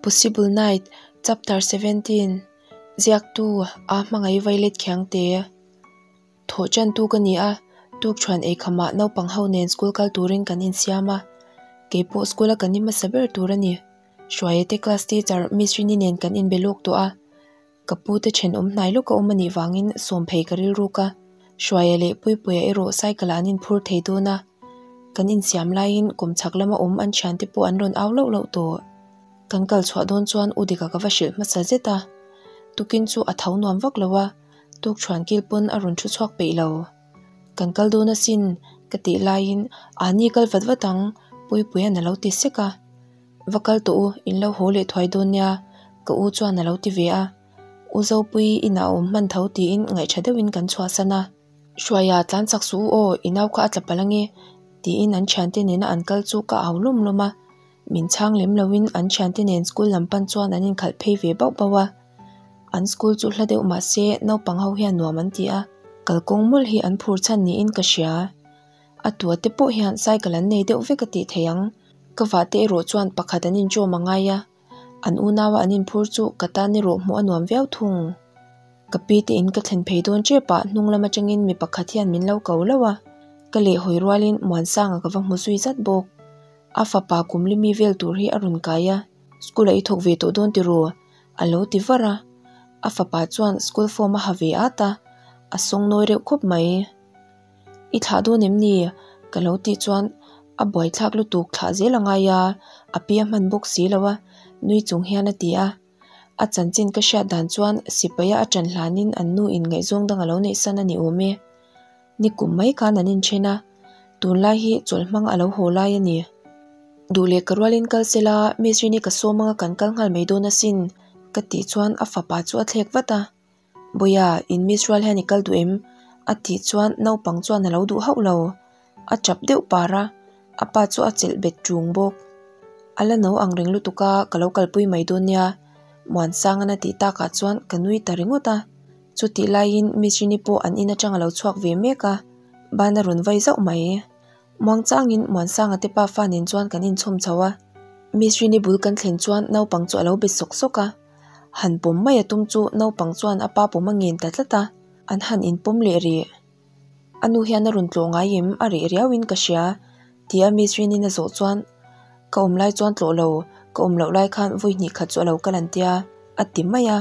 Possible Night, Chapter 17, Ziaktu, A Hmangaih Violet Khiangte. Thawh ṭantu ka ni a, tukṭhuan eikhamah naupang ho nen school kal turin kan insiam a, keipawh school a kan ni hmasa ber tur a ni. Hruaia te class teacher Miss Rini nen kan inbe lawk tawh a, Ka pu te thenawm hnai lawk a awm a nih vangin sawm phei ka rilruk a, Hruaia leh Puipuia erawh cycle ah an inphur thei dawn a, kan insiam laiin kawmchhak lama awm an thiante pawh an rawn au loh loh tawh. Kan kal chhuah dawn chuan U Dika ka va hrilh hmasa zet a, tukin chu a tho nuam vak lo a, tukṭhuan kil pawn a rawn thu chhuak peih lo. Kan kal dawn asin ka tih laiin Ani kal vat vat ang Puipuia'n a lo ti sek a. Va kal tawh u, in lo haw leh thuai dawn nia, ka u chuan a lo ti ve a. U Zopuii inah a awm hman tho tiin ngaihṭha deuhin kan chhuahsan a. Hruaia tlan chak suh u aw, i nau kha a tla palh ange, tiin an ṭhiante nena an kal chu ka au lawm lawm a. Min chhang lem loin an ṭhiante nen school lam pan chuan an inkhalh phei ve bauh bauh a. An school chu hla deuh mah se naupang ho hian nuam an ti a, kalkawng mawlh hi an phur chhan niin ka hria. A tua te pawh hian cycle an nei deuh vek a tih theih ang. Ka vah te erawh chuan pakhat an inṭawm a ngai a, an unaua an inphur chu ka tan erawh hmuh a nuam viau thung. Ka pi te in ka thlen phei dawn ṭep ah hnung lam aṭangin mi pakhat hian min lo ko lo a, ka lehhawi rualin Muansanga ka va hmu zui zat bawk. A fapa kum limi vel tur hi a rawn kai a, school ah i thawk ve tawh dawn tiraw? A lo ti var a, a fapa chuan school form a ha ve at a, a sawngnawi reuh khawp mai. I thlah dawn em ni? Ka lo tih chuan a buaithlak lutuk thlah zel a ngai a, a pi a hman bawk si lo a, nui chung hian a ti a. A chanchin ka hriat dan chuan sipaia a ṭan hlanin an nu in ngaihzawng dang a lo neih san a ni awm e. Nikum mai khan an inṭhen a, tunlai hi chawlh hmang a lo haw lai a ni. Duh leh ka rualin kal se la, Miss Rini ka sawm anga kan kal nghal mai dawn asin, ka tih chuan a fapa chu a thlek vat a. Bawia, in Miss rual hian i kal duh em? a tih chuan naupang chuan a lo duh hauh lo. A tap deuh par a, a pa chu a chelh bet ṭung bawk. A la no ang reng lutuk a, ka lo kalpui mai dawn nia, Muansangan a tih takah chuan ka nui ta ringawt a. Chutih laiin Miss Rini pawh an in aṭang a lo chhuak ve mek a, ban a rawn vai zauh mai. Muangchangin Muansanga te pafa nen chuan kan inchhawm chho a, Miss Rini bul kan thlen chuan naupang chu a lo be sawk sawk a. Han pawm mai a tum chu naupang chuan a pa pawm a ngen ta tlat a, an han inpawm leh rih. A nu hian a rawn tlawh ngai em a reh riauin ka hria tia Miss Rinin a zawh chuan ka awm lai chuan tlawh lo, ka awm loh lai khan vawi hnih khat chu a lo kal an tia a ti mai a.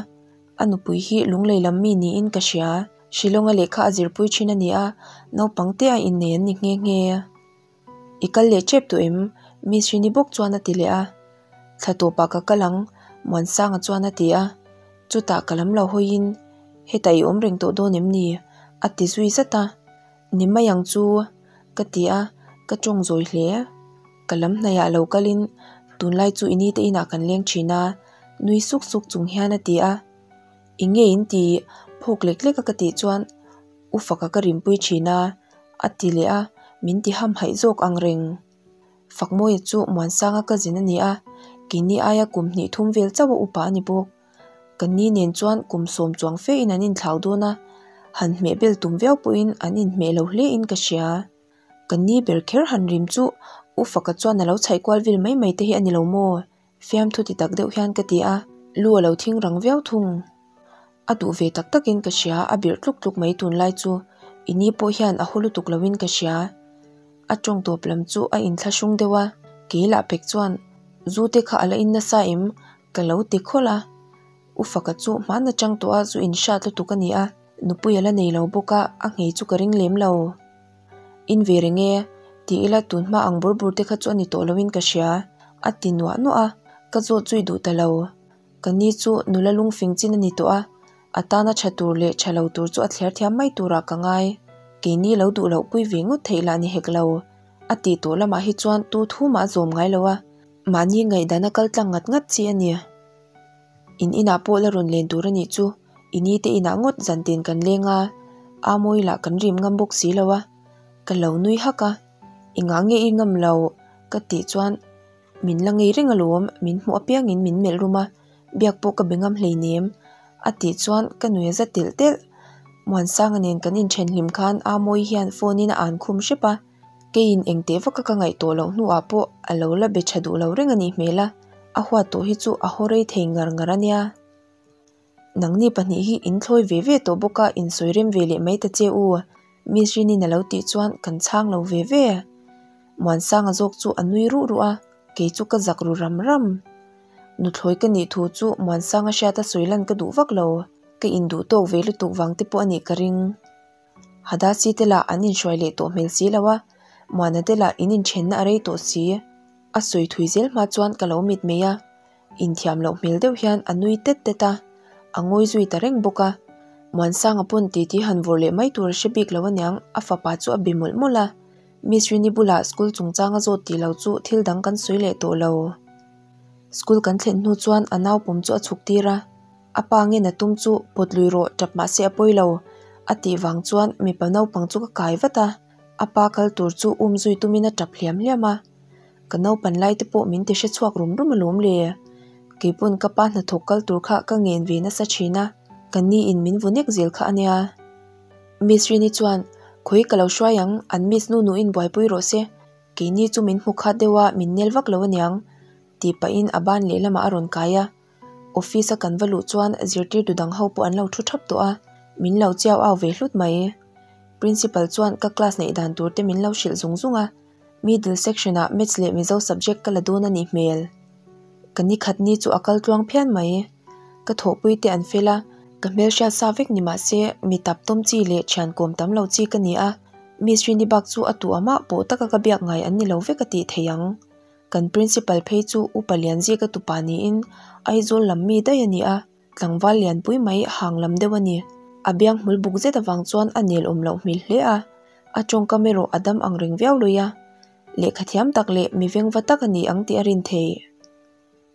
A nupui hi lunglei lam mi niin ka hria, Shillong-a lehkha a zirpui thin a ni a, naupang te a innei an ni nghe nghe. I kal leh tep tawh em? Miss Rini bawk chuan a ti leh a. Thla tawpah ka kal ang, Muansanga chuan a ti a. Chutah ka lam lo hawiin, Hetah i awm reng tawh dawn em ni? a ti zui zat a. Ni mai ang chu, ka ti a, ka tawng zawi hle. Ka lam hnaihah lo kalin, Tunlai chu i nite inah kan leng thin a, nui suk suk chung hian a ti a. I nge in ti? Phawk lek lek a ka tih chuan, U faka ka rimpui thin a, a ti leh a, min ti hamhaih zawk ang reng. Fakmawia chu Muansanga cousin a ni a, keini aia kum hnih thum vel chauh a upa a ni bawk. Ka ni nen chuan kum sawm chuang fe in an inthlau dawn a, han hmeh bel tum viau pawhin an inhmeh lo hle in ka hria. Ka ni ber kher han rim chu U Faka chuan a lo chhaih kual vel mai mai te hi a ni lo maw? Fiamthu ti tak deuh hian ka ti a, lu a lo thing rang viau thung. A duh ve tak takin ka hria, a birh tluk tluk mai tunlai chu i ni pawh hian a haw lutuk loin ka hria. A tawng tawp lam chu a inthlahrung deuh a, kei lah pek chuan zu te kha a la in nasa em? ka lo ti khawlh a. U Faka chu hman atang tawh a zu in hrat lutuk a ni a, nupui a la nei lo bawk a, a nghei chu ka ring lem lo. In ve reng e, ti ila tun hma ang bur bur te kha chu a ni tawh loin ka hria, a ti nuah nuah a, ka zawt zui duh ta lo. Ka ni chu nula lungfing chin a ni tawh a, a tana tha tur leh tha lo tur chu a thliar thiam mai turah ka ngai. Keini lo duh loh pui ve ngawt theih lah ni hek lo. A tih tawh lamah hi chuan tu thu mah a zawm ngai lo a, mahni ngaihdana kal tlang ngat ngat chi a ni. In inah pawh la rawn len tur a nih chu, i ni te inah ngawt zantin kan leng a, a mawi lah kan rim ngam bawk si lo a. Ka lo nui hak a, engah nge i ngam lo ka tih chuan Min la ngei reng alawm, min hmuh apiangin min melh rum a, biak pawh ka be ngam hleinem, a tih chuan ka nui a za telh telh. Muansanga nen kan inthen hlim khan Amawi hian phone in a an khum hrep a, keiin engteh vaka ka ngaih tawh loh hnuah pawh a lo la be tha duh lo reng a nih hmel a, A huat tawh hi chu a haw rei thei ngar ngar a nia. Nangni pahnih hi in thlawi ve ve tawh bawk a, in sawi rem ve leh mai ta che u, Miss Rinin a lo tih chuan kan chhang lo ve ve. Muansanga zawk chu a nui ruh ruh a, kei chu ka zak ru ram ram. Nuthlawi ka nih thu chu Muansanga hriata sawi lan ka duh vak lo, ka induh tawk ve lutuk vang te pawh a nih ka ring. Hadasi te lah an inhruai leh tawh hmel si lo a, Muana te lah in inthenna a rei tawh si. A sawi thui zel hma chuan ka lo mit mai a, inthiam loh hmel deuh hian a nui tet tet a, a ngawi zui ta reng bawk a. Muansanga pawn titi han vawrh leh mai tur a hre bik lo aniang, a fapa chu a be mawlh mawlh a. Miss Rini bulah school chungchang a zawt tih lo chu thil dang kan sawi leh tawh lo. School kan thlen hnu chuan a naupawm chu a chhuk tir a. A pa nge na tum chu pawt lui rawh tap mahse a pawi lo a tih vang chuan mipa naupang chu ka kai vat a, a pa kal tur chu um zui tumin a tap hliam hliam a. Ka naupan lai te pawh min ti hre chhuak rum rum alawm le. Keipawn ka pa hnathawk kal tur kha ka ngen ve nasa thin a, ka ni in min vu nek zel kha a nia. Miss Rini chuan, Khawi ka lo hruai ang, an miss nu nuin buaipui rawh se, keini chu min hmu khat deuh a, min nel vak lo aniang, tih pahin a ban lehlamah a rawn kai a. Office a kan va luh chuan zirtirtu dang ho pawh an lo thu thap tawh a, min lo chiau au ve hlut mai. Principal chuan ka class neih dan tur te min lo hrilh zung zung a, middle section ah maths leh mizo subject ka la dawn a nih hmel. Ka ni khat ni chu a kal tluang phian mai. Ka thawhpui te an fel a, ka hmelhriat sa vek ni mahse mi tap tawm chi leh thian kawm tam lo chi ka ni a, Miss Rini bak chu a tuh amah pawh taka ka biak ngai an ni lo vek a tih theih ang. Kan Principal phei chu Upa Lianzika tupa niin Aizawl lam mi daih a ni a, tlangval lianpui mai hang lam deuh a ni. A biang hmul buk zet avang chuan a nel awm loh hmel hle a, a tawngkam erawh a dam ang reng viau lui a. Lehkha thiam tak leh mi vengva tak a ni ang tih a rin theih.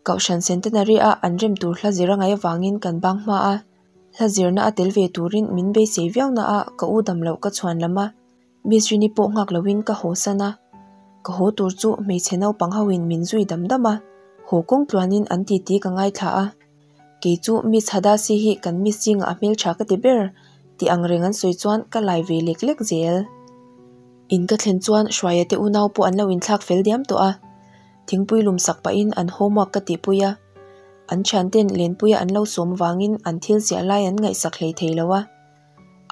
Kohhran Centenary a an rem tur hla zir a ngaih avangin kan bang hma a, hla zirna a tel ve turin min beisei viau na a ka u dam loh ka chhuan lam a. Miss Rini pawh nghak loin ka haw san a, ka haw tur chu hmeichhe naupang hoin min zui dam dam a, haw kawng tluanin an titi ka ngaithla a. Kei chu Miss Hadasi hi kan Miss zingah a hmeltha ka ti ber tih ang reng an sawi chuan ka lai ve lek lek zel. In ka thlen chuan Hruaia te unau pawh an lo inthlak fel diam tawh a, thingpui lum sak pahin an homework ka tihpui a, an thianten Lenpuia an lo sawm avangin an thil ziah lai an ngaihsak hlei thei lo a.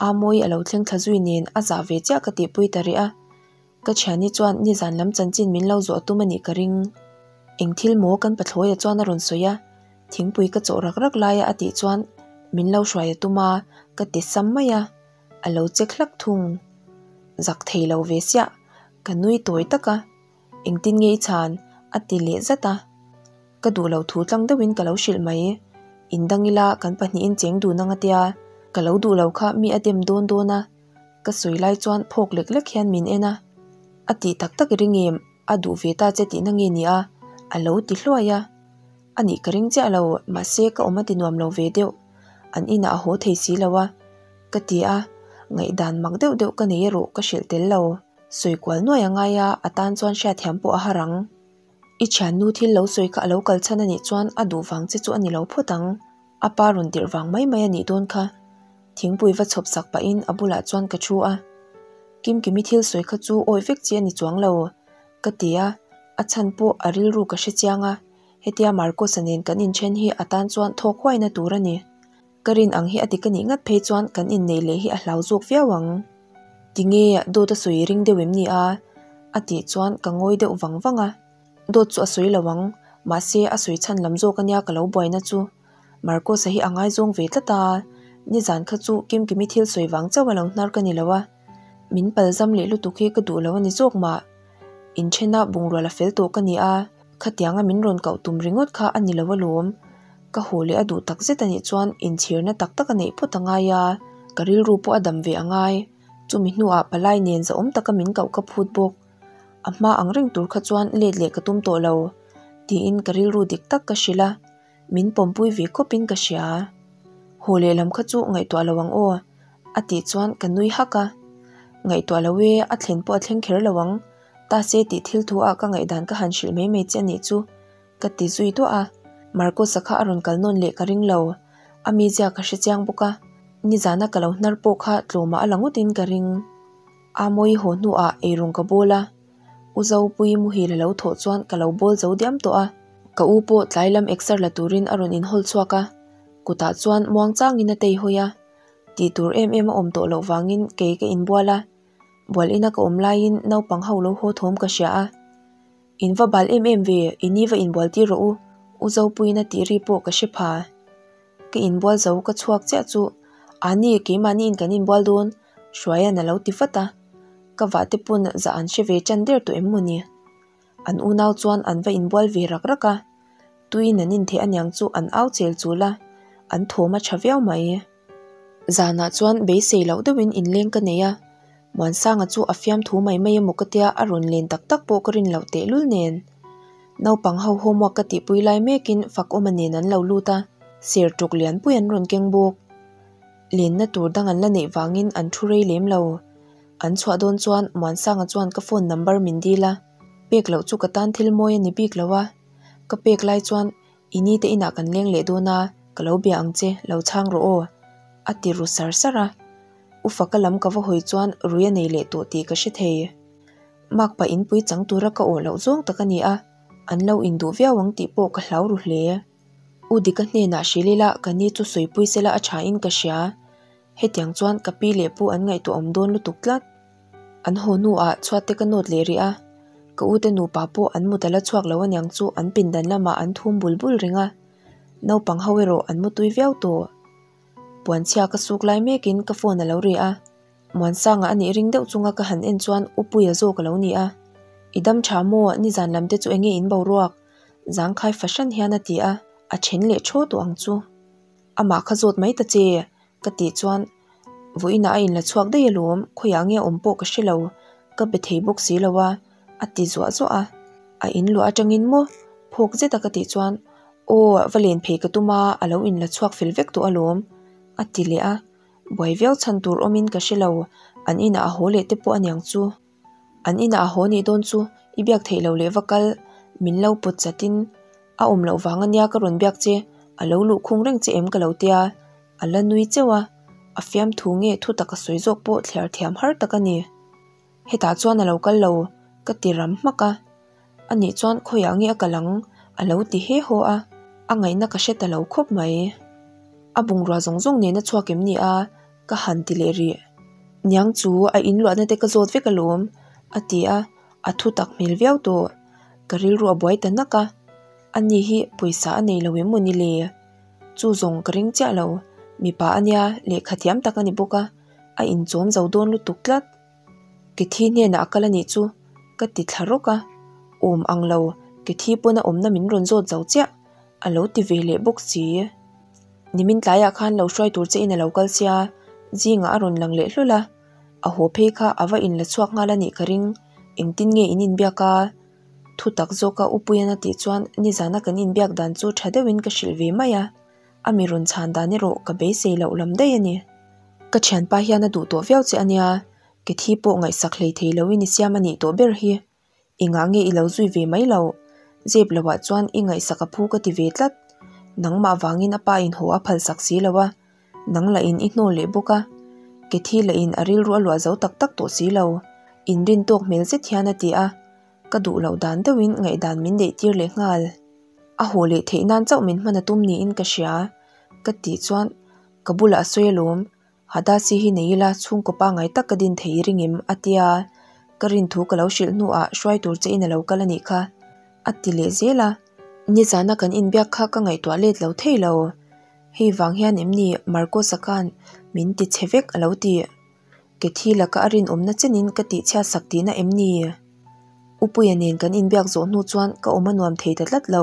Amawi a lo thleng thla zui nen a zah ve chiah ka tihpui ta rih a, ka thiani chuan nizan lam chanchin min lo zawh tum a nih ka ring. Eng thil maw kan pathlawia chuan a rawn sawi a, thingpui ka chawh rak rak laia a tih chuan min lo hruai a tum a, ka ti sam mai a, a lo chek hlak thung. Zak thei lo ve siah, ka nui tawi tak a, Engtin nge i chhan? a ti leh zat a. Ka duh lo thu tlang deuhin ka lo hrilh mai. Indang ila kan pahnihin cheng dun ang a tia, ka lo duh lo kha mi a dem dawn dawn a. Ka sawi lai chuan phawk lek lek hian min en a. A tih tak tak i ring em? A duh ve ta che tihna nge ni a? A lo ti hluai a. A nih ka ring chiah lo, mahse ka awm a ti nuam lo ve deuh. An inah a haw thei si lo a. Ka ti a, ngaihdan mak deuh deuh ka nei erawh ka hrilh tel lo. Sawi kual nuai a ngai a, a tan chuan hriatthiam pawh a har ang. I thiannu thil lo sawi kha a lo kal chhan a nih chuan a duh vang che chu a ni lo phawt ang. A pa rawn tirh vang mai mai a nih dawn kha. Thingpui va chhawp sak pahin a bulah chuan ka thu a. Kimkimi thil sawi kha chu awi vek chi a ni chuang lo, ka ti a, a chhan pawh a rilru ka hre chiang a, hetia Marcos-a nen kan inthen hi a tan chuan thawk huaina tur a ni. Ka rin ang hi a dik a nih ngat phei chuan kan inneih leh hi a hlau zawk viau ang. Tinge dawt a sawi ring deuh em ni a? A tih chuan ka ngawi deuh vang vang a. Dawt chu a sawi lo ang, mahse a sawi chhan lam zawk ania ka lo buaina chu. Marcos-a hi a ngaizawng ve tlat a, nizan kha chu Kimkimi thil sawi vang chauh a lo hnar ka ni lo a. Min palzam leh lutuk hi ka duh lo a ni zawk mah. Inthena bungrua la fel tawh ka ni a, khatianga min rawn koh tum ringawt kha a ni lo alawm. Ka haw leh a duh tak zet a nih chuan inchhirna tak tak a neih phawt a ngai a, ka rilru pawh a dam ve a ngai. Chumi hnuah palai nen zahawm taka min koh ka phut bawk. A hma ang reng tur kha chuan let leh ka tum tawh lo, tiin ka rilru dik tak ka hrilh a, min pawmpui ve khawpin ka hria. Haw leh lam kha chu ngaihtuah lo ang aw, a tih chuan ka nui hak a. Ngaihtuah lo e, a thlen pawh a thleng kher lo ang, ta se tih thil thu ah ka ngaihdan ka han hrilh mai mai che a nih chu. Ka ti zui duah a, Marcus-a kha a rawn kal nawn leh ka ring lo, a mizia ka hre chiang bawk a, nizana ka lo hnar pawh kha tlawmah a la ngawtin ka ring. Amawi haw hnuah eirawng ka bawl a, U Zopuii muhil a lo thawh chuan ka lo bawl zo diam tawh a. Ka u pawh tlai lam exer la turin a rawn inhawl chhuak a, kutah chuan muangchangin a tei hawi a. Tih tur em em a awm tawh loh vangin kei ka inbual a, bual ina ka awm laiin naupang ho lo haw thawm ka hria a. In va bal em em ve, i ni va inbual tir rawh u, U Zopuiin a tih ri pawh ka hre pha. Ka inbual zo ka chhuak chiah chu, Ani, keimahniin kan inbual dawn, Hruaia'n a lo ti vat a. Ka vahte pawn zah an hre ve ṭan der tawh em mawni? An unau chuan an va inbual ve rak rak a, tuiin an intheh aniang chu an au chel chul a, an thawm a tha viau mai. Zanah chuan beisei loh deuhin inleng ka nei a, Muansanga chu a fiamthu mai mai emaw ka tia a rawn len tak tak pawh ka rin loh tehlul nen. Naupang ho homework ka tihpui lai mekin Fakawma nen an lo lut a, ser ṭuk lianpui an rawn keng bawk. Lenna tur dang an la neih vangin an thu rei lem lo. An chhuah dawn chuan Muansanga chuan ka phone number min dil a, pek loh chu ka tan thil mawi a ni bik lo a. Ka pek lai chuan i ni te inah kan leng leh dawn a, ka lo bia ang che, lo chhang rawh aw, a ti ru sar sar a. U Faka lam ka va hawi chuan rui a nei leh tawh tih ka hre thei. Makpa inpui chang tura ka awh loh zawng tak a ni a, an lo induh viau ang tih pawh ka hlau ru hle. U Dika hnenah hrilh ila ka ni chu sawipui sela a tha in ka hria. Hetiang chuan ka pi leh pu an ngaihtuah awm dawn lutuk tlat. An haw hnuah chhuat te ka nawt leh rih a, ka ute nupa pawh an mut a la chhuak lo aniang chu an pindan lamah an thum bul bul reng a, naupang ho erawh an mutui viau tawh. Puanchhia ka suk lai mekin ka phone a lo ri a, Muansanga a nih ring deuh chunga ka han en chuan U Puia zawk a lo ni a, I dam tha maw, nizan lam te chu enge in boruak? Zangkhai fahran hian a ti a, a then leh thaw tawh ang chu. Amah kha zawt mai ta che, ka tih chuan vawiinah a inla chhuak daih alawm, khawiah nge a awm pawh ka hre lo, ka be thei bawk si lo a, a ti zuah zuah a. A in luah atangin maw? Phawk zeta ka tih chuan aw, va len phei ka tum a, a lo inla chhuak fel vek tawh alawm, a ti leh a. Buai viau chhan tur awmin ka hre lo, an inah a haw leh te pawh aniang chu. An inah a haw nih dawn chu i biak theih loh leh va kal min lo pawt chatin a awm loh vang ania ka rawn biak che, a lo luh khung reng che em ka lo tia, a la nui cheuh a, a fiamthu nge thu tak a sawi zawk pawh thliar thiam har tak a ni. Hetah chuan a lo kal lo ka ti ram hmak a, anih chuan khawiah nge a kal ang a lo ti he haw a, a ngaihna ka hre ta lo khawp mai. A bungrua zawng zawng nen a chhuak em ni a? Ka han ti leh rih. Niang chu a in luahna te ka zawt vek alawm, a ti a, a thu tak hmel viau tawh. Ka rilru a buai ta nak a, ani hi pawisa a nei lo em maw ni le? Chu zawng ka ring chiah lo, mipa a nia, lehkha thiam tak a ni bawk a, a inchawm zo dawn lutuk tlat. Kethi hnenah a kal a nih chu, ka ti thla rawk a, awm ang lo, Kethi pawn a awmna min rawn zawt zo chiah, a lo ti ve leh bawk si. Nimin tlaiah khan lo hruai tur che in a lo kal sia, zingah a rawn lang leh hlul a, a haw phei kha a va inla chhuak nghal a nih ka ring, engtin nge in inbiak a? Thu tak zawka U Puian a tih chuan nizana kan inbiak dan chu tha deuhin ka hrilh ve mai a, a mi rawn chhan dan erawh ka beisei loh lam daih a ni. Ka thianpa hian a duh tawh viau che a nia, ke thi pawh ngaihsak hlei thei loin i siam a nih tawh ber hi. Engah nge i lo zui ve mai lo? Zep loah chuan i ngaihsak a phu ka ti ve tlat. Nangmah vangin a pa in haw a phalsak si lo a, nang lah in i hnawl leh bawk a. Ke thi lah in a rilru a luah zo tak tak tawh si lo. Inrin tawk hmel zet hian a ti a, ka duh loh dan deuhin ngaihdan min neih tir leh nghal. A haw leh theih nan chauh min hman a tum niin ka hria. Ka tih chuan ka bulah a sawi alawm. Hadasi hi nei ila chhungkaw pangngai tak ka din thei i ring em? a tia. Ka rin thu ka lo hrilh hnuah hruai tur che in a lo kal a nih kha, a ti leh zel a. Nizana kan inbiak kha ka ngaihtuah let lo thei lo. Hei vang hian em ni Marcos-a khan min ti chhe vek a lo ti. Ke thi laka a rinawmna chenin ka tihchhiat sak tihna em ni? U Puia nen kan inbiak zawh hnu chuan ka awm a nuam thei ta tlat lo.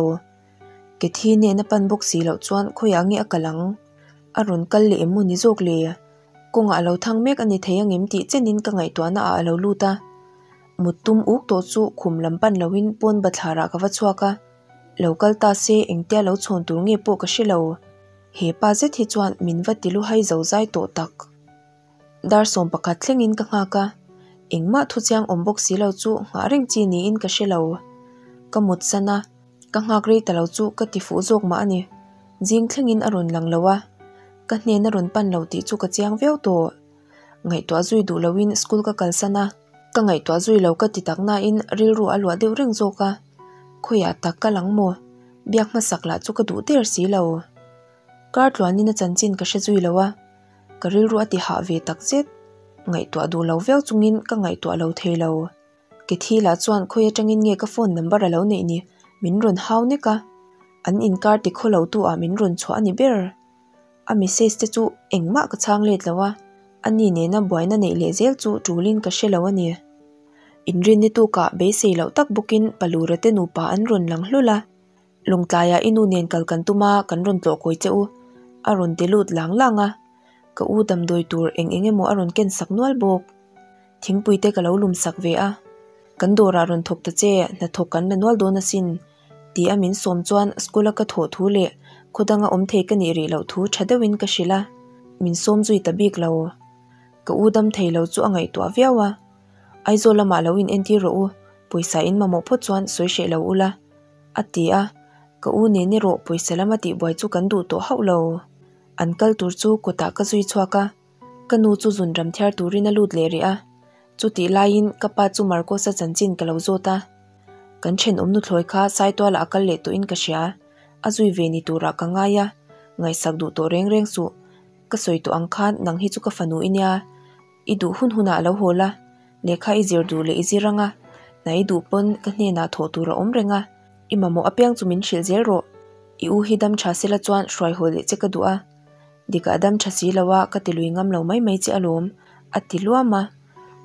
Ke thi nen a pan bawk si loh chuan khawiah nge a kal ang? A rawn kal leh em maw ni zawk le? Kawngah a lo thang mek a ni thei angem tih chenin ka ngaihtuahna ah a lo lut a. Mut tum uk tawh chu khum lam pan loin pawn bathlarah ka va chhuak a. Lo kal ta se engtia lo chhawn tur nge pawh ka hre lo. He pa zet hi chuan min va ti luhai zo zai tawh tak. Dar 11 thlengin ka nghak a, engmah thuchiang awm bawk si lo chu nghah reng chi niin ka hre lo. Ka mut san a. Ka nghak rei ta lo chu ka ti fuh zawk mah a ni. Zing thlengin a rawn lang lo a, ka hnen a rawn pan lo tih chu ka chiang viau tawh. Ngaihtuah zui duh loin school ka kalsan a, ka ngaihtuah zui lo ka ti tak nain rilru a luah deuh reng zawk a. Khawiah tak ka lang maw? Biak hmasak lah chu ka duh der si lo. Kar tluanin a chanchin ka hre zui lo a, ka rilru a ti hah ve tak zet. Ngaihtuah duh lo viau chungin ka ngaihtuah lo thei lo. Kethi lah chuan khawi atangin nge ka phone number a lo neih ni min rawn hau nek a, an inkar ti khaw lo tu ah min rawn chhuah a ni ber. A message te chu engmah ka chhang let lo a, ani nena buaina neih leh zel chu tulin ka hre lo a ni. Inrinni tukah beisei loh tak bawkin Palura te nupa an rawn lang hlul a, Lawngtlaiah i nu nen kal kan tum a, kan rawn tlawh kawi che u, a rawn ti lut lang lang a, ka u damdawi tur eng eng emaw a rawn ken sak nual bawk. Thingpui te ka lo lum sak ve a, Kan dawrah rawn thawk ta che, hnathawk kan la nual dawn asin, ti a min sawm chuan school a ka thawh thu leh khaw danga awm thei ka nih rih loh thu tha deuhin ka hrilh a, min sawm zui ta bik lo. Ka u dam thei lo chu a ngaihtuah viau a, Aizawl lamah lo in entir rawh u, pawisa in mamawh phawt chuan sawi hreh lo ula, a ti a, ka u nen erawh pawisa lama tihbuai chu kan duh tawh hauh lo. An kal tur chu kawtah ka zui chhuak a. Ka nu chu zun ram thiar turin a lut leh rih a, chutih laiin ka pa chu Marcos-a chanchin ka lo zawt a. Kan thenawm nuthlawi kha Saitualah a kal leh tawhin ka hria, a zui ve ni turah ka ngai a, ngaihsak duh tawh reng reng suh. Ka sawi tawh ang khan nang hi chu ka fanu i nia, i duh hun hunah a lo hawl a, lehkha i zir duh leh i zir ang a, hna i duh pawn ka hnenah thawh tur a awm reng a, i mamawh apiang chu min hrilh zel rawh, i u hi dam tha sela chuan hruai haw leh che ka duh a. Dikah dam tha si lo a, ka ti lui ngam lo mai mai che alawm, a ti luam a,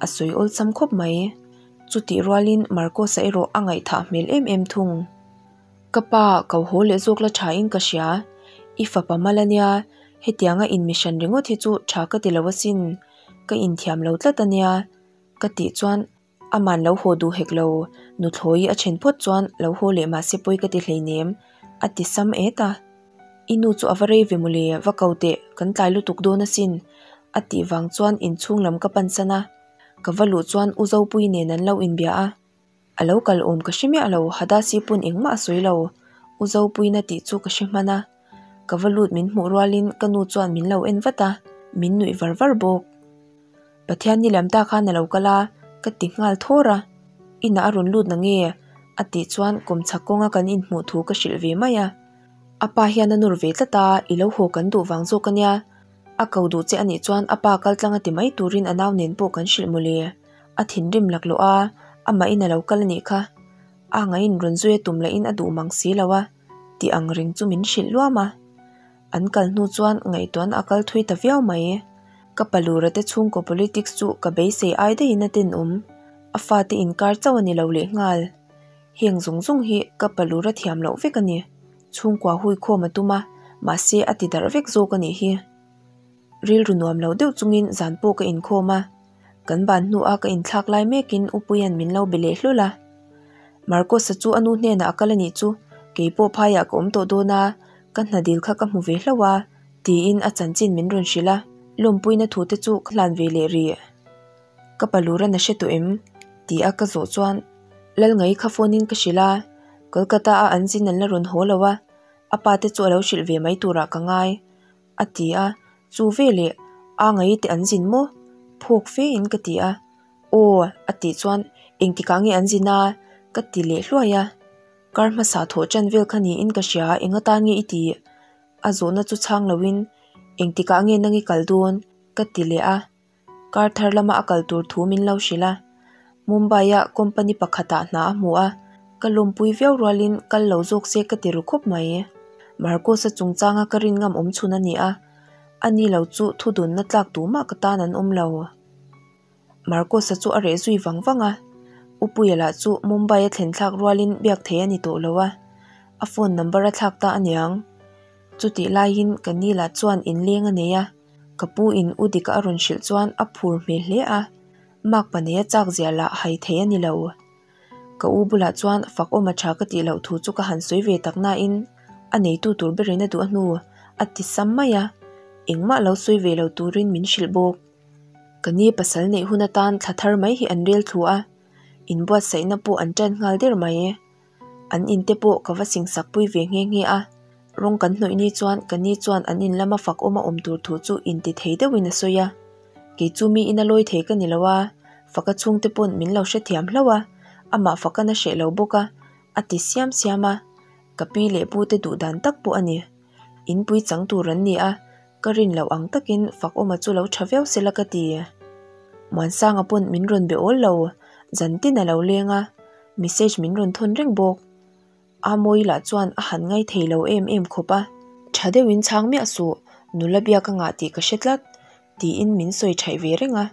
a sawi awlsam khawp mai. Chutih rualin Marcos-a erawh a ngaihthah hmel em em thung. Ka pa, ko haw leh zawk la tha in ka hria, i fapa mal ania, hetianga in mihran ringawt hi chu tha ka ti lo asin, ka inthiam lo tlat ania, ka tih chuan Aman lo haw duh hek lo, nuthlawi a then phawt chuan lo haw leh mahse pawi ka ti hleinem, a ti sam et a. I nu chu a va rei ve mawle, va ko teh, kan tlai lutuk dawn asin, a tih vang chuan inchhung lam ka pansan a. Ka va luh chuan U Zopui nen an lo inbia a. A lo kal awm ka hre miah lo, Hadasi pawn engmah a sawi lo, U Zopuiin a tih chu ka hre hman a. Ka va lut min hmuh rualin ka nu chuan min lo en vat a, min nuih var var bawk. Pathian ni lam ta khan a lo kal a, ka ti nghal thawr a, inah a rawn lut na nge? a tih chuan kawmchhak kawnga kan inhmuh thu ka hrilh ve mai a. A pa hian a nawr ve tlat a, i lo haw kan duh vang zawk a nia, a ko duh che a nih chuan a pa kal tlang a ti mai turin a nau nen pawh kan hrilh mawle. A thinrim laklawh a, amahin a lo kal a nih kha. A ngaiin rawn zui a tum lahin a duh mang si lo a, tih ang reng chu min hrilh luam a. An kal hnu chuan ngaihtuahna a kal thui ta viau mai. Ka palura te chhungkaw politics chu ka beisei ai daihin a tenawm. A fate inkar chauh a ni lo lehnghal. Heng zawng zawng hi ka palura thiam loh vek a ni. Chhungkua hui khawm a tum a, mahse a ti darh vek zawk a nih hi. Rilru nuam lo deuh chungin zan pawh ka inkhawm a. Kan ban hnua ka inthlak lai mekin Upuia'n min lo be leh hlul a. Marcos-a chu a nu hnenah a kal a nih chu, kei pawh phaiah ka awm tawh dawn a, ka hna dil kha ka hmu ve hlauh a, tiin a chanchin min rawn hrilh a, lawmpuina thu te chu ka hlan ve leh rih. Ka palura na hre tawh em? ti a ka zawh chuan Lalngai kha phone in ka hrilh a, Kolkata a an zin an la rawn haw lo a, a pa te chu a lo hrilh ve mai turah ka ngai. A ti a, Chu veleh a ngai te an zin maw? Phawk fe in ka ti a, Aw a tih chuan engtikah nge an zin a? ka ti leh hluai a, Kar hmasa thawh ṭan vel kha niin ka hria, eng atan nge i tih? A zawhna chu chhang loin engtikah nge nang i kal dawn? ka ti leh a. Kar thar lama a kal tur thu min lo hrilh a, Mumbai-a company pakhatah hna a hmu a, ka lawmpui viau rualin kal lo zawk se ka ti ru khawp mai. Marcos-a chungchanga ka rin ngam awm chhun a ni a, ani lo chu thudunna tlak tumah ka tan an awm lo. Marcos-a chu a reh zui vang vang a, Upuia lah chu Mumbai-a thlen thlak rualin biak thei a ni tawh lo a, a phone number a thlak ta aniang. Chutih laiin ka ni lah chuan inleng a nei a. Ka pu in u dika a rawn hrilh chuan a phur hmel hle a, mark paneia chak zia lah hai thei a ni lo. Ka u bulah chuan fak awm a tha ka tih loh thu chu ka han sawi ve tak nain a neitu tur berin a duh a hnu a ti sam mai a, engmah lo sawi ve lo turin min hrilh bawk. Ka ni pasal neih hun atan thla thar mai hi an rel thlu a, inbuatsaihna pawh an tan nghal der mai. An in te pawh ka va singsak pui ve nghe nghe a, rawng kan hnawih ni chuan ka ni chuan an in lama fak awm a awm tur thu chu inti thei deuhin a sawi a, kei chu mi ina lawi thei ka ni lo a, faka chhungte pawn min lo hrethiam hlauh a, amah faka na hreh lo bawk a, a ti siam siam a. Ka pi leh pu te duh dan tak pawh a ni. Inpui chang tur an ni a, ka rin loh ang takin Fakawma chu lo tha viau sela ka ti. Muansanga pawn min rawn be awl lo, zan tin a lo leng a, message min rawn thawn reng bawk. Amawi lah chuan a han ngai thei lo em em khawp a. Tha deuhin chhang miah suh, nula biak a ngah tih ka hre tlat, tiin min sawi thaih ve reng a.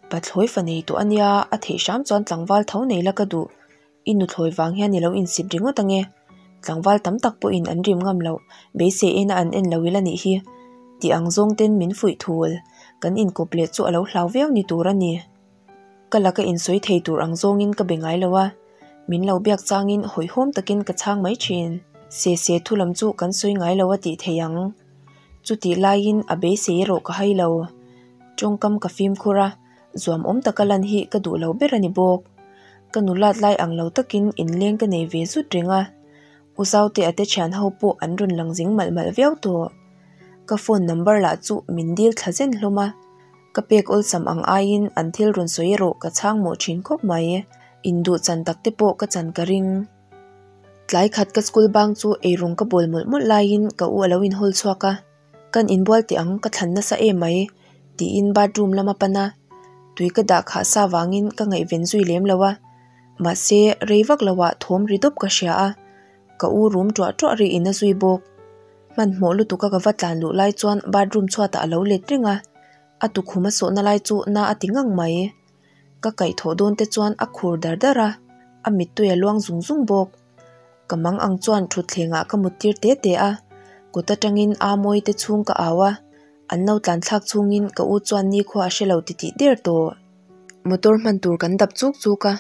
Pathlawi fa nei tawh a nia, a theih hram chuan tlangval tho nei la ka duh. I nuthlawi vang hian i lo insip ringawt ange. Tlangval tam tak pawhin an rim ngam loh, beisei ena an en lo ila nih hi. Tih ang zawng ten min fuih thul, kan inkawp leh chu a lo hlau viau ni tur a ni. Ka laka insawi thei tur ang zawngin ka be ngai lo a, min lo biak changin hawihhawm takin ka chhang mai thin. Se se thu lam chu kan sawi ngai lo a tih thei ang. Chutih laiin a beisei erawh ka hai lo. Tawngkam ka fimkhur a, zuamawm taka lan hi ka duh lo ber a ni bawk. Ka nulat lai ang lo takin inleng ka nei ve zut reng a, U Zaute a te thian ho pawh an rawn lang zing malh malh viau tawh. Ka phone number lah chu min dil thla zen hlawm a. Ka pek awlsam ang aiin an thil rawn sawi erawh ka chhang mawh thin khawp mai. Induh chan tak te pawh ka chan ka ring. Tlai khat ka school bang chu eirawng ka bawl mawlh mawlh laiin ka u a lo inhawl chhuak a, Kan inbual teh ang ka thlan nasa em mai tiin bathroom lam a pan a, tui ka dah khah sa vangin ka ngaihven zui lem lo a, mahse rei vak lo ah thawm ri dawp ka hria a, ka u rum tuah tuah ri in a zui bawk. Hmanhmawh lutuk a ka va tlan luh lai chuan bathroom chhuatah a lo let reng a, a tukhum a sawhna lai chu na a ti ngang mai. Ka kaihthawh dawn te chuan a khur dar dar a, a mittui a luang zung zung bawk. Ka mang ang chuan thutthlengah ka mut tir te te a, kut atangin Amawi te chhung ka au a, an lo tlan thlak chhungin ka u chuan nikhua a hre lo titih der tawh. Motor hman tur kan dap chuk chuk a,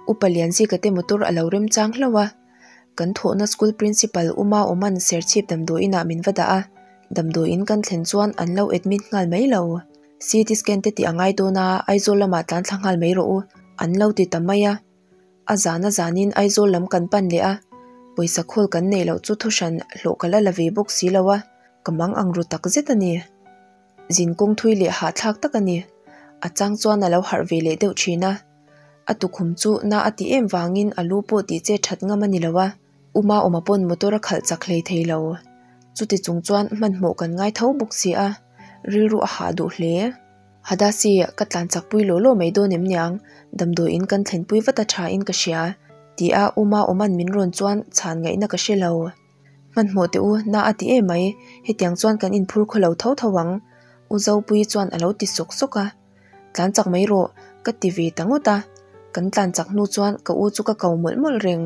Upa Lianzika te motor a lo remchang hlauh a, kan thawhna school principal Uma Awman Serchhip damdawiinah min va dah a, damdawiin kan thlen chuan an lo admit nghal mai lo. CT scan te tih a ngai dawn a, Aizawl lamah tlan thla nghal mai rawh u, an lo ti ta mai a. A zan a zanin Aizawl lam kan pan leh a, pawisa khawl kan neih loh chu thuhran hlawh ka la la ve bawk si lo a, ka mang ang ru tak zet a ni. Zin kawng thui leh hahthlak tak a ni. A chang chuan a lo harh ve leh deuh thin a. A tukhum chu na a ti em vangin a lu pawh tih che that ngam a ni lo a, Uma awma pawn motor a khalh chak hlei thei lo. Chuti chung chuan hmanhmawh kan ngai tho bawk si a, rilru a hah duh hle. Hadasi, ka tlan chak pui law law mai dawn em niang, damdawi in kan thlen pui vat a tha in ka hria, ti a Uma awman min rawn chuan chhan ngaihna ka hre lo. Hmanhmawh teh u, na a ti em mai, hetiang chuan kan inphur khaw lo tho tho ang, U Zopuii chuan a lo ti sawk sawk a. Tlan chak mai rawh, ka ti ve ta ngawt a. Kan tlan chak hnu chuan ka u chu ka ko mawlh mawlh reng.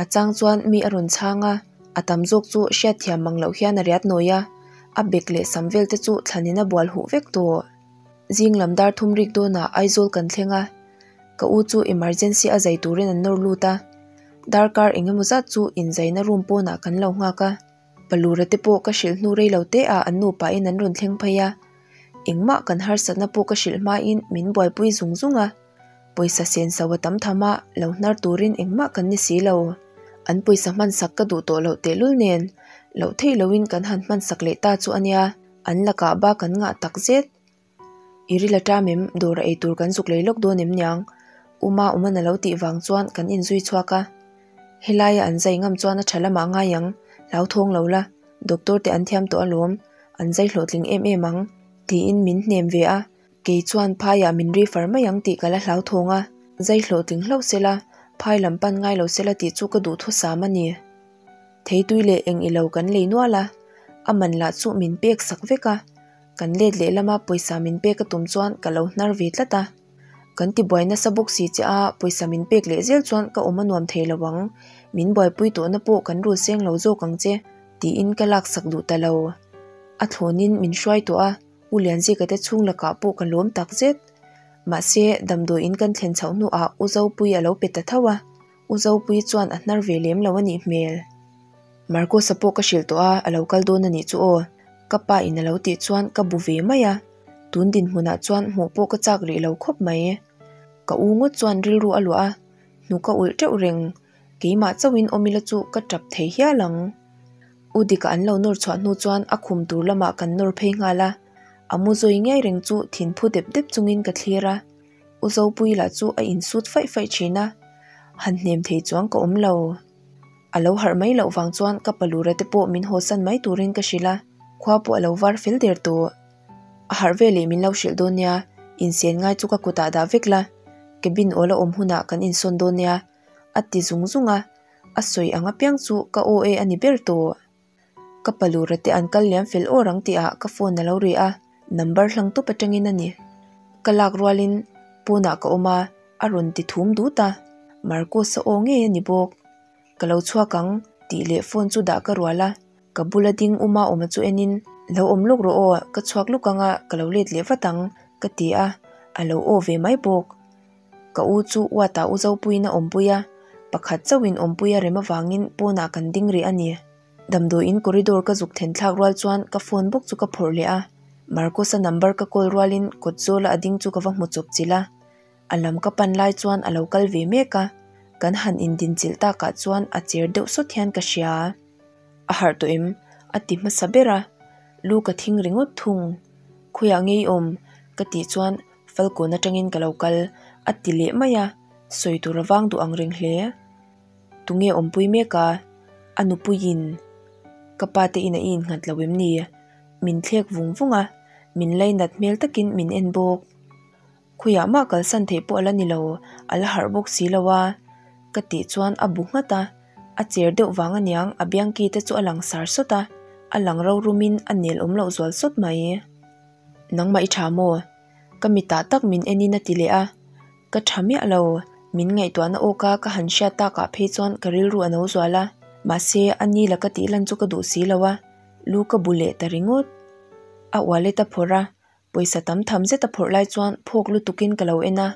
A chang chuan mi a rawn chhang a, a tam zawk chu hriatthiam mang loh hian a riat nawi a, a bek leh sam vel te chu thlanin a bual huh vek tawh. Zing lam dar thum rik dawnah Aizawl kan thleng a, ka u chu emergency a zai turin an nawr lut a, darkar eng emaw zat chu inzaina room pawnah kan lo nghak a, Palura te pawh ka hrilh hnu rei lo te ah an nupain an rawn thleng phei a, engmah kan harsatna pawh ka hrilh hmain min buaipui zung zung a, pawisa sen so a tam tham a, lo hnar turin engmah kan ni si lo. An pawisa hmansak ka duh tawh loh tehlul nen, loh theih loin kan han hmansak leh ta chu a nia. An lakah ba kan ngah tak zet. I ril a ṭam em? Dawr a ei tur kan zuk lei lawk dawn em niang? Uma awman a lo tih vang chuan kan inzui chhuak a. Helaia an zai ngam chuan a ṭha lamah ngai ang, hlauthawng lo la, doctor te an thiam tawh alawm, an zai hlawhtling em em ang, tiin min hnem ve a. Kei chuan phaiah min refer mai ang tih ka la hlauthawng a, zai hlawhtling hlauh sela, phai lam pan ngai lo sela tih chu ka duhthusam a ni. Theitui leh eng ilo kan lei nual a, a man lah chu min pek sak vek a, kan let leh lama pawisa min pek a tum chuan ka lo hnar ve tlat a. Kan ti buai nasa bawk si che a, pawisa min pek leh zel chuan ka awm a nuam thei lo ang, min buaipui tawhna pawh kan rul seng lo zawk ang che, tiin ka laksak duh ta lo. A thlawnin min hruai tawh a, U Lianzika te chhung lakah pawh ka lawm tak zet. Mahse, damdawiin kan thlen chhoh hnuah U Zopuii a lo pe ta tho a. U Zopuii chuan a hnar ve lem lo a nih hmel. Marcos-a pawh ka hrilh tawh a, a lo kal dawn a nih chu aw. Ka pa in a lo tih chuan ka bu ve mai a, tun dinhmunah chuan hmuh pawh ka chak rih lo khawp mai. Ka u ngawt chuan rilru a luah a, hnuk a ulh teuh reng. Keimah chauhin awm ila chu ka tap thei hial ang. U Dika an lo nawr chhuah hnu chuan a khum tur lamah kan nawr phei nghal a, a mu zawi ngiai reng chu thinphu dep dep chungin ka thlir a. U Zopuii lah chu a insut faih faih thin a, han hnem thei chuang ka awm lo. A lo harh mai loh vang chuan ka palura te pawh min hawsan mai turin ka hrilh a, khua pawh a lo var fel der tawh. A harh veleh min lo hrilh dawn nia, insen ngai chu ka kutah dah vek la, cabin awl a awm hunah kan insawn dawn nia, a ti zung zung a, a sawi ang apiang chu ka aw e a ni ber tawh. Ka palura te an kal liam fel awr ang tihah ka phone a lo ri a, number hlang tawp atangin a ni. Ka lak rualin pawnah ka awm a, a rawn ti thum dut a, Marcus-a aw ngei a ni bawk. Ka lo chhuak ang tih leh phone chu dah ka rual a, ka bula ding uma awma chu enin, Lo awm lawk rawh aw, ka chhuak lawk ang a, ka lo let leh vat ang, ka ti a, a lo aw ve mai bawk. Ka u chu uatah u Zopuiin a awmpui a, pakhat chauhin awmpui a rem avangin pawnah kan ding rih a ni. Damdawiin corridor ka zuk then thlak rual chuan ka phone bawk chu ka phawrh leh a, Marcus-a number ka call rualin kawt zawla a ding chu ka va hmu chawp chilh a, a lam ka pan lai chuan a lo kal ve mek a, kan han indinchilh takah chuan a cher deuh sawt hian ka hria. A harh tawh em? a ti hmasa ber a, lu ka thing ringawt thung. Khawiah ngei awm? ka tih chuan Falkawn atangin ka lo kal, a ti leh mai a, sawi tur a vang duh ang reng hle. Tunge awmpui mek a? A nupuiin ka pa te inah i innghat lo em ni? Min thlek vung vung a, min lainat hmel takin min en bawk. Khawiah mah kalsan theih pawh a la ni lo, a la harh bawk si lo a, ka tih chuan a bu nghat a, a cher deuh vang aniang a biangki te chu a lang sar sawt a, a lang ro rumin a nel awm loh zual sawt mai. Nangmah i tha maw? Ka mitah tak min enin a ti leh a, ka tha miah lo, min ngaihtuahna awka ka han hriat takah phei chuan ka rilru a no zual a, mahse a ni la ka tih lan chu ka duh si lo a, lu ka bu leh ta ringawt. A wallet a phawrh a, pawisa tam tham zet a phawrh lai chuan phawk lutukin ka lo en a,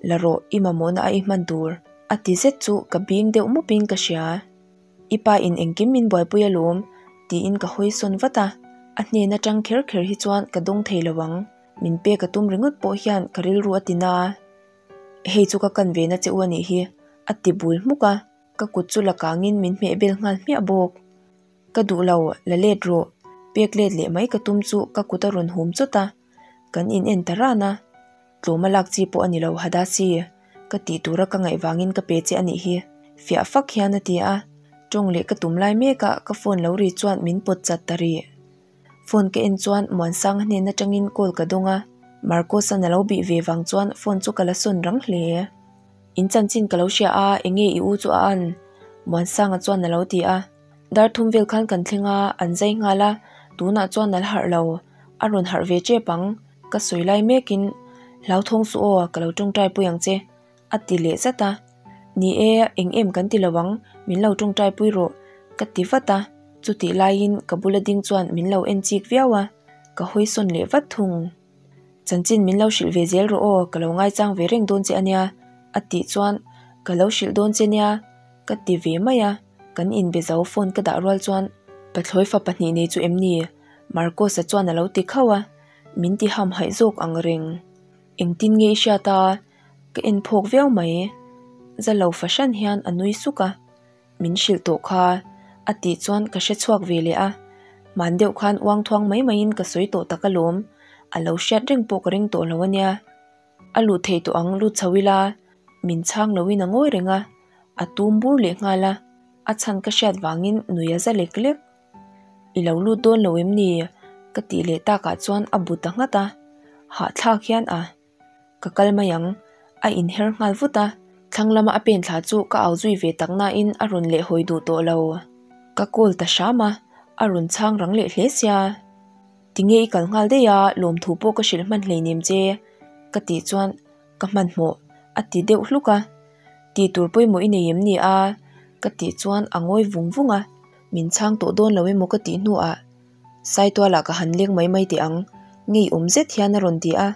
La rawh, i mamawhna a i hman tur, a ti zet chu ka bing deuh mupin ka hria. I pa in engkim min buaipui alawm, tiin ka hawi sawn vat a, a hnen atang kher kher hi chuan ka dawng thei lo ang, min pek a tum ringawt pawh hian ka rilru a ti na. Hei chu ka kan ve na che u a nih hi, a ti bul hmuk a, ka kut chu la kangin min hmeh bel nghal hmiah bawk. Ka duh lo, la let rawh, pek let leh mai ka tum chu ka kut a rawn hum chawt a, kan in en ta ran a. Tlawma lak chi pawh a ni lo Hadasi, ka tih tura ka ngaih vangin ka pe che a nih hi, fiah fak hian a ti a, tawng leh ka tum lai mek a ka phone lo ri chuan min pawt chat ta rih. Phone ka en chuan Muansanga hnen atangin call ka dawng a, Marcos-a'n a lo bih ve vang chuan phone chu ka la sawn rang hle. In chanchin ka lo hria a, enge i u chu a an? Muansanga chuan a lo ti a. Dar thum vel khan kan thleng a, an zai nghal a, tunah chuan a la harh lo, a rawn harh ve tep ang, ka sawi lai mekin, Hlauthawng suh aw, ka lo tawngtai pui ang che, a ti leh zat a. Ni e, eng em kan ti lo ang, min lo tawngtai pui rawh, ka ti vat a, chutih laiin ka bula ding chuan min lo en chik viau a, ka hawi sawn leh vat thung. Chanchin min lo hrilh ve zel rawh aw, ka lo ngaichang ve reng dawn che a nia, a tih chuan, Ka lo hrilh dawn che nia, ka ti ve mai a, kan inbe zo phone ka dah rual chuan, Pathlawi fa pahnih nei chu em ni? Marcos-a chuan a lo ti khauh a, min ti hamhaih zawk ang reng. Engtin nge i hriat a? Ka en phawk viau mai. Za lo fahran hian a nui suk a. Min hrilh tawh kha, a tih chuan ka hre chhuak ve leh a. Hman deuh khan uang thuang mai maiin ka sawi tawh tak alawm, a lo hriat reng pawh ka ring tawh lo a nia. A luh theih tawh ang lut chho ila, min chhang loin a ngawi reng a, a tum bur leh nghal a, a chhan ka hriat vangin nui a za lek lek. I lo lut dawn lo em ni? ka tih leh takah chuan a bu ta nghat a, hahthlak hian a. Ka kal mai ang, a inher nghal vut a, thlang lama a pen thla chu ka au zui ve tak nain a rawn leh hawi duh tawh lo. Ka call ta hram a, a rawn chhang rang leh hle sia. Tinge i kal nghal daih a, lawmthu pawh ka hrilh hman hleinem che, ka tih chuan ka hmanhmawh a ti deuh hluk a. Tih tur pawimawh i nei em ni a? ka tih chuan a ngawi vung vung a, min chhang tawh dawn lo emaw ka tih hnuah Saitualah ka han leng mai mai teh ang, ngeiawm zet hian a rawn ti a.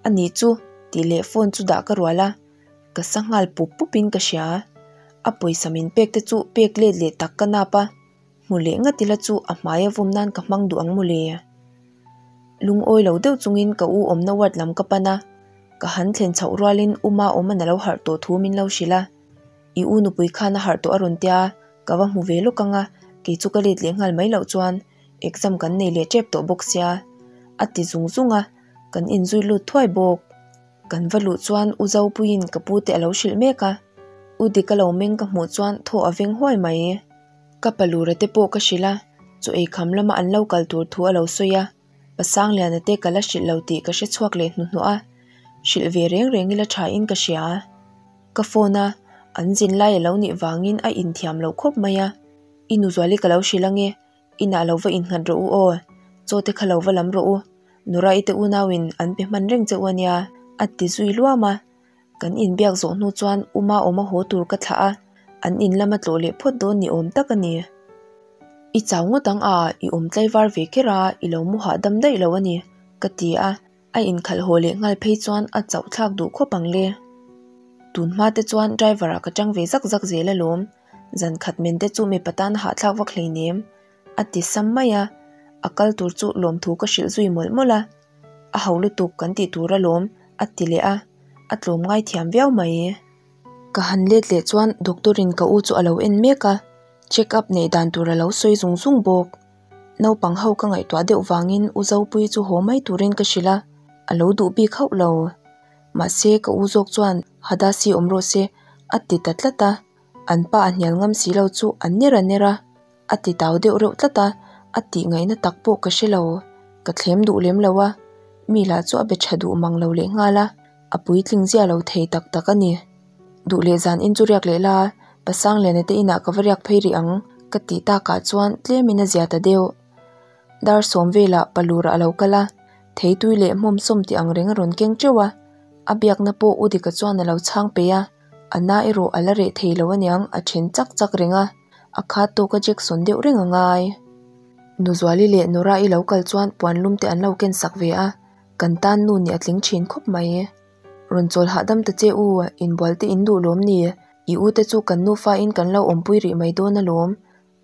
A ni chu tih leh phone chu dah ka rual a, ka sa nghal pup pupin ka hria. A pawisa min pek te chu pek let leh tak ka nap a, hmu leh ngat ila chu a hmai a vawm nan ka hmang duh ang mawle. Lungawi lo deuh chungin ka u awmna ward lam ka pan a, ka han thlen chhoh rualin u Maawman a lo harh tawh thu min lo hrilh a. I u nupui khan a harh tawh a rawn tia, ka va hmu ve lawk ang a, kei chu ka let leh nghal mai loh chuan exam kan nei leh tep tawh bawk sia, a ti zung zung a, kan inzui lut thuai bawk. Kan va luh chuan U Zopuiin ka pu te a lo hrilh mek a, U Dika lo meng ka hmuh chuan thaw a veng huai mai. Ka palura te pawh ka hrilh a, chaw ei kham lama an lo kal tur thu a lo sawi a, Pasangliana te ka la hrilh lo tih ka hre chhuak leh hnuhnawh a, hrilh ve reng reng ila tha in ka hria. Ka phone a, an zin lai a lo nih vangin a inthiam loh khawp mai a, I nu Zuali ka lo hrilh ange, inah lo va innghat rawh u aw, chaw te kha lo va lam rawh u, Nura-i te unauin an pe hman reng che u ania, a ti zui luam a. Kan inbiak zawh hnu chuan Uma awma haw tur ka thlah a, an in lama tlawh leh phawt dawn ni awm tak a ni. I chau ngawt ang a, i awm tlaivar ve kher a, i lo mu hahdam daih lo a ni, ka ti a, a inkhalh haw leh nghal phei chuan a chauh thlak duh khawp ang le. Tun hma te chuan driver ah ka tang ve zak zak zel alawm, zan khat men te chu mipa tan a hahthlak vak hleinem, a ti sam mai a, a kal tur chu lawmthu ka hrilh zui mawlh mawlh a. A ho lutuk kan tih tur alawm a ti leh a, a tlawm ngai thiam viau mai. Ka han let leh chuan doctor in ka u chu a lo en mek a, check up neih dan tur a lo sawi zung zung bawk. Naupang ho ka ngaihtuah deuh vangin u Zopuii chu haw mai turin ka hrilh a, a lo duh bik hauh lo. Mahse ka u zawk chuan Hadasi awm rawh se a ti ta tlat a, an pa a hnial ngam si lo chu a ner a ner a. A ti tau deuh reuh tlat a, a tih ngaihna tak pawh ka hre lo. Ka thlem duh lem lo a, mi lah chu a be tha duh mang lo leh nghal a, a puitling zia lo thei tak tak a ni. Duh leh zan in chu riak leh la, Pasangliana te inah ka va riak phei rih ang ka tih takah chuan tlemin a zia ta deuh. Dar sawm velah Palura a lo kal a, theitui leh hmawmsawm tih ang reng a rawn keng teuh a, a biakna pawh U Dika chuan a lo chhang peih a, a na erawh a la reh thei lo aniang a then chak chak reng a. A khat tawk a Jackson deuh reng a ngai. Nuzuali leh Nora-i lo kal chuan puan lum te an lo ken sak ve a, kan tan nu nih a tling thin khawp mai. Rawn chawl hahdam ta che u, inbual te in duh lawm ni? I u te chu kan nufa in kan lo awmpui rih mai dawn alawm,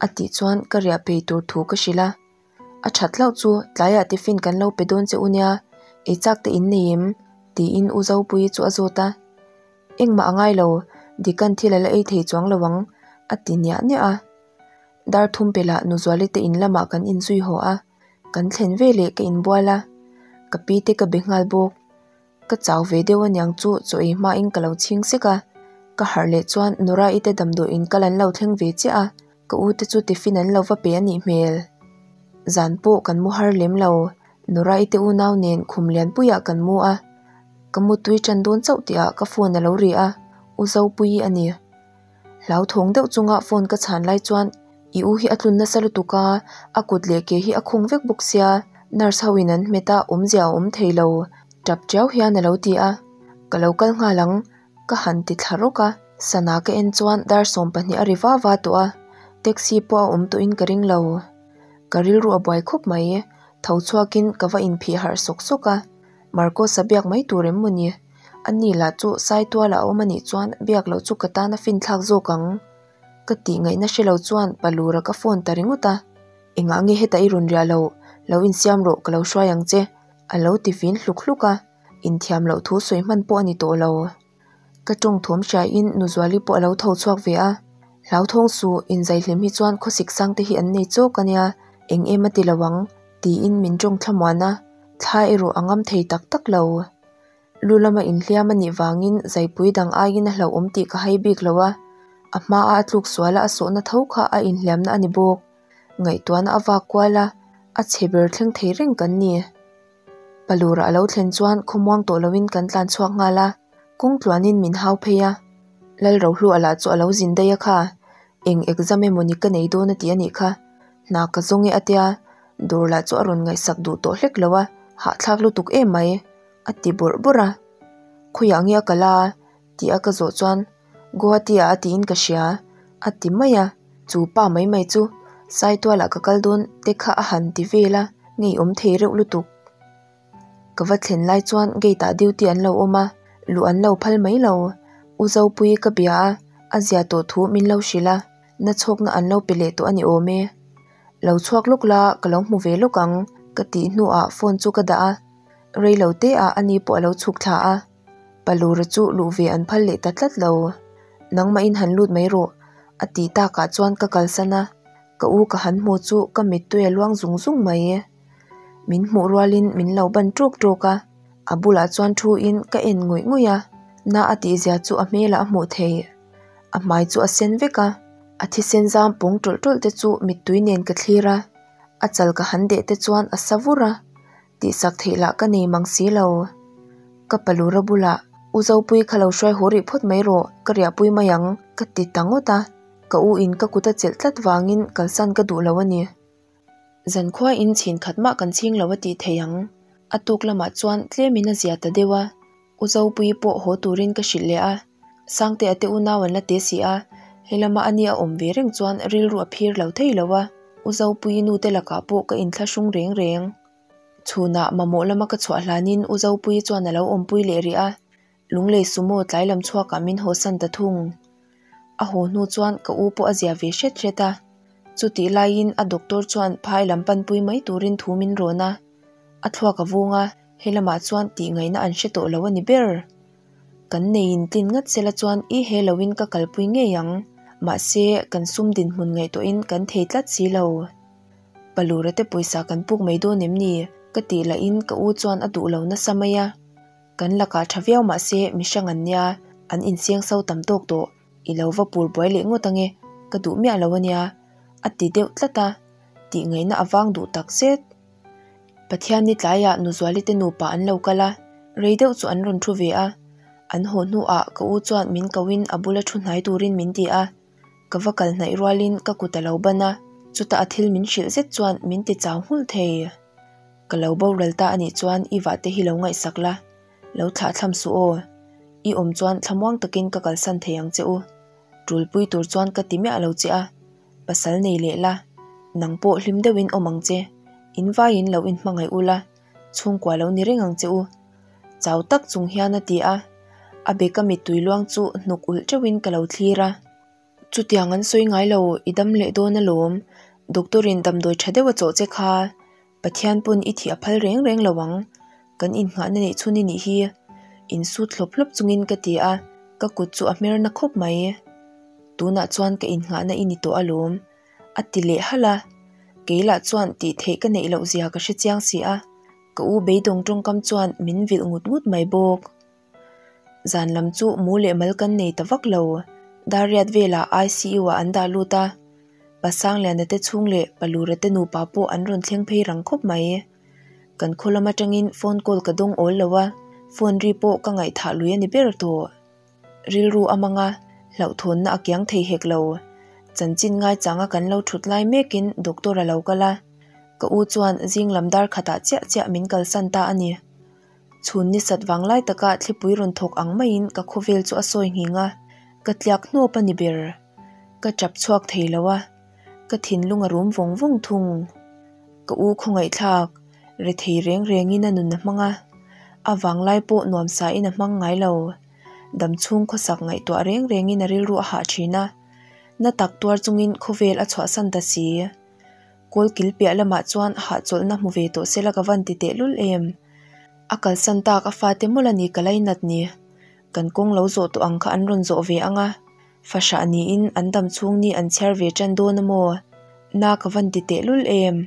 a tih chuan ka riah phei tur thu ka hrilh a. A that hlauh chu tlaiah tiffin kan lo pe dawn che u nia, ei chak te in nei em? tiin U Zopuii chu a zawt a. Engmah a ngai lo, Dikan thil a la ei thei chuang lo ang, a ti niah niah a. Dar thum pelah Nuzuali te in lamah kan inzui haw a, kan thlen ve leh ka inbual a, ka pi te ka be nghal bawk. Ka chau ve deuh aniang chu chaw ei hmain ka lo chhing sek a, ka harh leh chuan Nora-i te damdawiin kal an lo thleng ve chiah a, ka u te chu tiffin an lo va pe a nih hmel. Zan pawh kan mu har lem lo, Nora-i te unau nen khum lianpuiah kan mu a, ka mutui tan dawn chauh tihah ka phone a lo ri a, U Zopuii a ni. Hlauthawng deuh chunga phone ka chhan lai chuan i u hi a tlun nasa lutuk a, a kut leh ke hi a khawng vek bawk sia, nurse ho in an hmet a, awmzia a awm thei lo, tap tiau hian a lo ti a, ka lo kal nghal ang, ka han ti thla rawk a, sana ka en chuan dar 12 a ri va va tawh a, taxi pawh a awm tawhin ka ring lo. Ka rilru a buai khawp mai, tho chhuakin ka va inphih harh sawk sawk a, Marcos-a biak mai tur em maw ni? Ani lah chu Saituala a awm anih chuan biak loh chu ka tan a finthlak zawk ang. Ka tih ngaihna hre lo chuan Palura ka phone ta ringawt a, Engah nge hetah i rawn riah loh? Lo insiam rawh, ka lo hruai ang che. A lo ti fin hluk hluk a, inthiam loh thu sawi hman pawh a ni tawh lo. Ka tawng thawm hriain Nuzuali pawh a lo tho chhuak ve a, Hlauthawng suh, inzaihlim hi chuan khawsik sang te hi an nei chawk a nia, eng em a ti lo ang, tiin min tawng thlamuan a, thla erawh a ngam thei tak tak lo. Lu lama inhliam a nih vangin zaipui dang aiin a hlauhawm tih ka hai bik lo a, a hmaa a tluk suala a sawhna tho kha a inhliamna a ni bawk. Ngaihtuahna a vak kual a, a chhe ber thleng thei reng kan ni. Palura a lo thlen chuan khawmuang tawh loin kan tlan chhuak nghal a, kawng tluanin min hau phei a. Lalrohlua lah chu a lo zin daih a kha, eng exam emaw ni ka nei dawn a ti a nih kha, hna ka zawng e a tia, dawr lah chu a rawn ngaihsak duh tawh hlek lo a, hahthlak lutuk em mai, a ti bawrh bawrh a. Khawiah nge a kal a? tih a ka zawh chuan Guwahati ah a tiin ka hria, a ti mai a. Chu pa mai mai chu Saitualah ka kal dawn te kha a han ti vel a, ngeiawm thei reuh lutuk. Ka va thlen lai chuan gate ah duty an lo awm a, luh an lo phal mai lo. U Zopuii ka bia a, a zia tawh thu min lo hrilh a, na chhawkna an lo pe leh tawh a ni awm e. Lo chhuak lawk la, ka lo hmu ve lawk ang, ka tih hnuah phone chu ka dah a, rei lo te ah ani pawh a lo chhuk thla a. Palura chu luh ve an phal leh ta tlat lo. Nangmahin han lut mai rawh, a tih takah chuan ka kalsan a, ka u ka han hmu chu ka mittui a luang zung zung mai. Min hmuh rualin min lo ban ṭawk ṭawk a, a bulah chuan thuin ka en ngawih ngawih a, na a tihzia chu a hmelah a hmuh theih. A hmai chu a sen vek a, a thisen zam pawng tawlh tawlh te chu mittui nen ka thlir a, a chal ka han deh te chuan a sa vur a, tihsak theih lah ka nei mang si lo. Ka palura bulah, U Zopui kha lo hruai haw rih phawt mai rawh, ka riahpui mai ang, ka ti ta ngawt a, ka u in ka kut a chelh tlat vangin kalsan ka duh lo a ni. Zankhua in chhin khat mah kan chhing lo a tih thei ang. A tuk lamah chuan tlemin a zia ta deuh a, U Zopuii pawh haw turin ka hrilh leh a, Sangtea te unau an la te si a, helama a nia awm ve reng chuan rilru a phir lo thei lo a, U Zopuii nu te lakah pawh ka inthlahrung reng reng. Chhunah mamawh lama ka chhuah hlanin U Zopuii chuan a lo awmpui leh rih a, Lunglei sumo tlai lam chhuakah min hawsan ta thung. A haw hnu chuan ka u pawh a zia ve hret hret a, chutih laiin a doctor chuan phai lam panpui mai turin thu min rawn a, a thluak a vung a, he lamah chuan tih ngaihna an hre tawh lo a ni ber. Kan neiin tlin ngat sela chuan i he loin ka kalpui ngei ang, mahse kan sum dinhmun ngaihtuahin kan thei tlat si lo. Palura te pawisa kan puk mai dawn em ni? ka tih lahin ka u chuan a duh lo nasa mai a. Kan lakah tha viau mah se mi hrang an nia, an insiang so tam tawk tawh, i lo va pur buai leh ngawt ange, ka duh miah lo ania, a ti deuh tlat a, tih ngaihna a vang duh tak zet. Pathianni tlaiah Nuzuali te nupa an lo kal a, rei deuh chu an rawn thu ve a, an haw hnuah ka u chuan min kohin a bula thu hnai turin min ti a, ka va kal hnaih rualin ka kut a lo ban a, chutah a thil min hrilh zet chuan min ti chau nghulh thei. Ka lo boral ta anih chuan i vah te hi lo ngaihsak la, lo thlah thlam suh aw. I awm chuan thlamuang takin ka kalsan thei ang che u. Tulpui tur chuan ka ti miah lo che a, pasal nei leh la, nang pawh hlim deuhin awm ang che, in vaiin lo inhmangaih ula, chhungkua lo ni reng ang che u. Chau tak chung hian a ti a, a beka mittui luang chu hnuk ulh teuhin ka lo thlir a. Chutiang an sawi ngai lo, i dam leh dawn alawm. Doctor in damdawi tha deuh a chawh che kha. Pathian pawn i thih a phal reng reng lo ang. Kan innghahna neih chhun i nih hi. Insut hlawp hlawp chungin ka ti a, ka kut chu a hmer na khawp mai. Tunah chuan ka innghahna i ni tawh alawm. A ti leh halh a. Kei lah chuan tih theih ka neih loh zia ka hre chiang si a. Ka u beidawng tawngkam chuan min vilh ngut ngut mai bawk. Zan lam chu mu leh mal kan nei ta vak lo. Dariat velah ICU ah an dah lut a, Pa Sangliana te chhung leh Pa Lura te nupa pawh an rawn thleng phei rang khawp mai. Kan khaw lam atangin phone call ka dawng awl lo a, phone ri pawh ka ngaihthah lui a ni ber tawh. Rilru a mang a, hlauhthawnna a kiang thei hek lo. Chanchin ngaichanga kan lo thut lai mekin doctor a lo kal a, ka u chuan zing lam dar khatah chiah chiah min kalsan ta a ni. Chhun ni sat vang lai taka thlipui rawn thawk ang maiin ka khawvel chu a sawi nghing a, ka tliak hnawp a ni ber. Ka chap chhuak thei lo a, ka thinlung a rum vawng vawng thung. Ka u khawngaihthlak, rethei reng rengin a nun a hmang a, a vanglai pawh nuamsain a hmang ngai lo. Damchhung khawsak ngaihtuah reng rengin a rilru a hah thin a, na tak tuar chungin khawvel a chhuahsan ta si. Kawl kil piah lamah chuan hahchawlhna hmu ve tawh sela ka van ti tehlul em? A kalsan tak a fate mawlh a ni ka lainat ni. Kan kawng lo zawh tawh ang kha an rawn zawh ve ang a, fahrah niin an dam chhung ni an chhiar ve tan dawn a maw? Na ka van ti tehlul em?